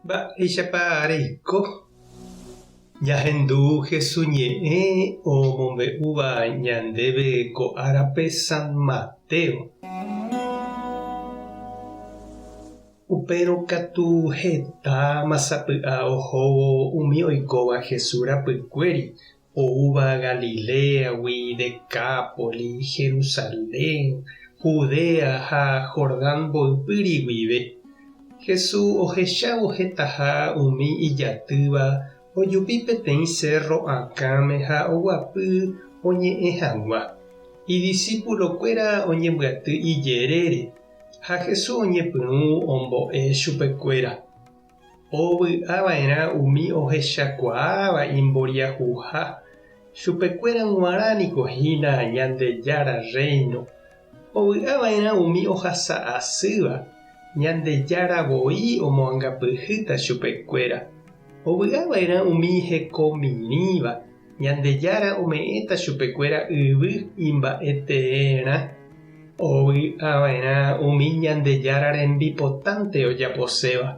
Mba'éichapa reiko? Ñahendu Jesús ñe'ẽ omombe'úva ñandéve ko árape San Mateo. Upérõ katu hetáma sapy'a ohóvo umi oikóva Jesús rapykuéri oúva Galiléagui, Decápolis, Jerusalén, Judea ha Jordán mboypýri guive. Jesús ohechávo hetaha umi ijatýva ojupi peteĩ sérro akãme ha oguapy oñe'ẽ hag̃ua. Idisipulokuéra oñembyaty ijerére ha Jesús oñepyrũ ombo'e chupekuéra. Ovy'a va'erã umi ohechakuaáva imboriahuha, chupekuéra g̃uarã niko hína Ñandejára Rréino. Ovy'a va'erã umi ohasa asýva, Ñandejára voi omoangapyhýta chupekuéra. Ovy'a va'erã umi hekomirĩva, Ñandejára ome'ẽta chupekuéra yvy imba'e teerã. Ovy'a va'erã umi Ñandejára rembipotánte ojaposéva,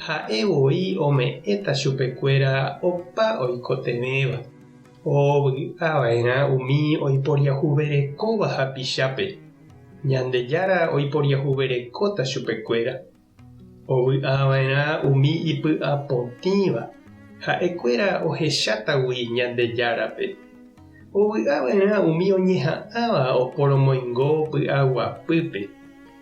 ha'e voi ome'ẽta chupekuéra opa oikotevẽva. Ovy'a va'erã umi oiporiahuverekóva hapichápe, Ñandejára oiporiahuverekóta chupekuéra. Ovy'a va'erã umi ipy'apotĩva, ha'ekuéra ohechátagui Ñandejárape. Ovy'a va'erã umi oñeha'ãva oporomoingo py'aguapýpe,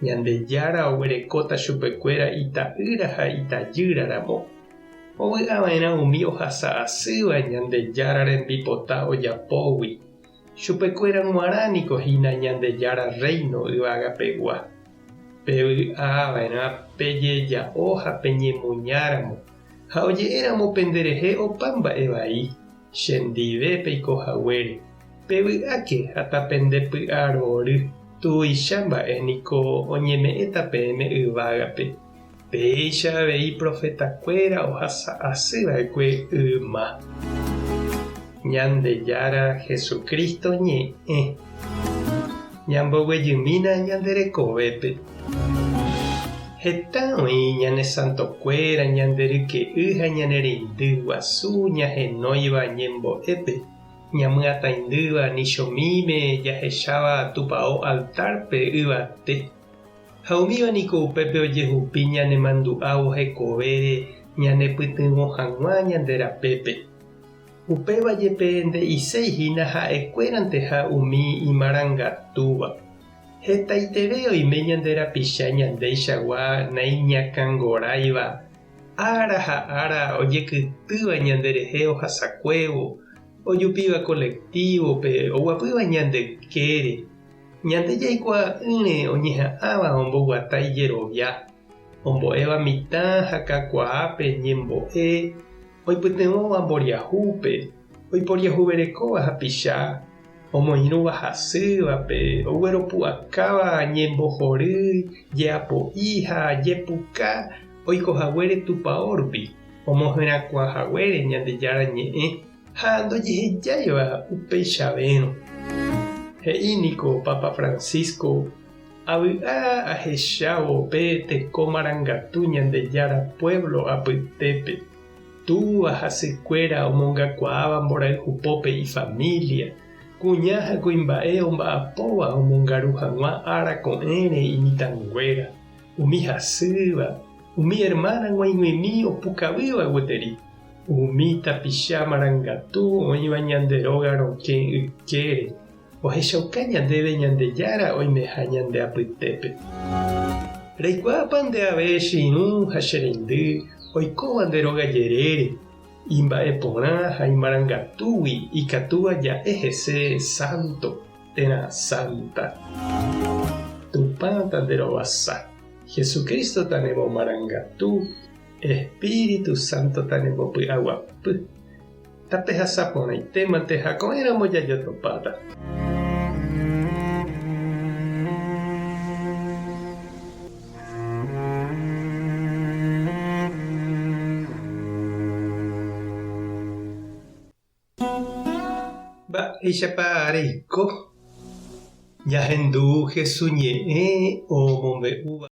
Ñandejára oguerekóta chupekuéra ita'ýra ha itajýra ramo. Ovy'a va'erã umi ohasa asýva Ñandejára rembipota ojapógui, Chupekuéra g̃uarã niko hína Ñandejára Rréino yvagapegua. Pevy'a va'erã pejeja'o ha peñemuñáramo, ha oje'éramo penderehe opa mba'e vai, chendive peiko haguére. Pevy'áke ha tapendepy'arory, tuicha mba'e niko oñeme'ẽta peẽme yvágape. Péicha avei profetakuéra ohasa asy va'ekue yma. Ñandejára Jesucristo ñe'ẽ. Ñamboguejymína ñande rekovépe. Heta oĩ ñane santokuéra, ñande ryke'y ha ñane reindy guasu ñahenóiva ñembo'épe, ñamyataindýva nichomíme jahecháva tupao altárpe yvate. Ha umíva niko upépe ojehupi ñanemandu'ávo hekovére ñanepytyvõ hag̃ua ñande rapépe. Upéva jepe nde'iséi hína ha'ekuéranteha umi imarangatúva. Hetaiteve oime ñande rapicha ñandeichagua naiñakãngoráiva, ára ha ára ojekytýva ñanderehe ohasakuévo, ojupíva colectivo-pe, oguapýva ñande ykére. Ñande jaikuaa'ỹre oñeha'ãva omboguata ijerovia, ombo'éva mitã ha kakuaápe ñembo'e, oipytyvõva mboriahúpe, oiporiahuverekóva hapicha, omoirũva hasývape, ogueropu'akáva ñembohory, jeapo'i ha jepuka oikohaguére tupao rupi, omoherakuãhaguére Ñandejára Ñe'ẽ. Ha ndojehejáiva upeichavérõ. He'i niko Papa Francisco, Avy'a ahechávo pe teko marangatu Ñandejára puévlo apytépe, túva ha sykuéra omongakuaáva mborayhupópe ifamília, kuña ha kuimba'e omba'apóva omongaru hag̃ua ára ko'ẽre imitãnguéra, umi hasýva, umi ermána g̃uaig̃uimi opukavýva gueteri. Umi tapicha marangatu oĩva ñande róga rokẽ ykére, ohechauka ñandéve Ñandejára oimeha ñande apytépe. Reikuaápa nde ave che irũ ha che reindy oikóva nde róga jerére, imba'e porã ha imarangatúgui ikatúva ja'e hese sánto térã sánta. Tupã tanderovasa. Jesucristo tanemomarangatu. Espíritu Santo tanembopy'aguapy. Tapehasa porãitémante ha ko'ẽramo jajotopáta. Mba'éichapa reiko? Ñahendu Jesús ñe'ẽ omombe'úva.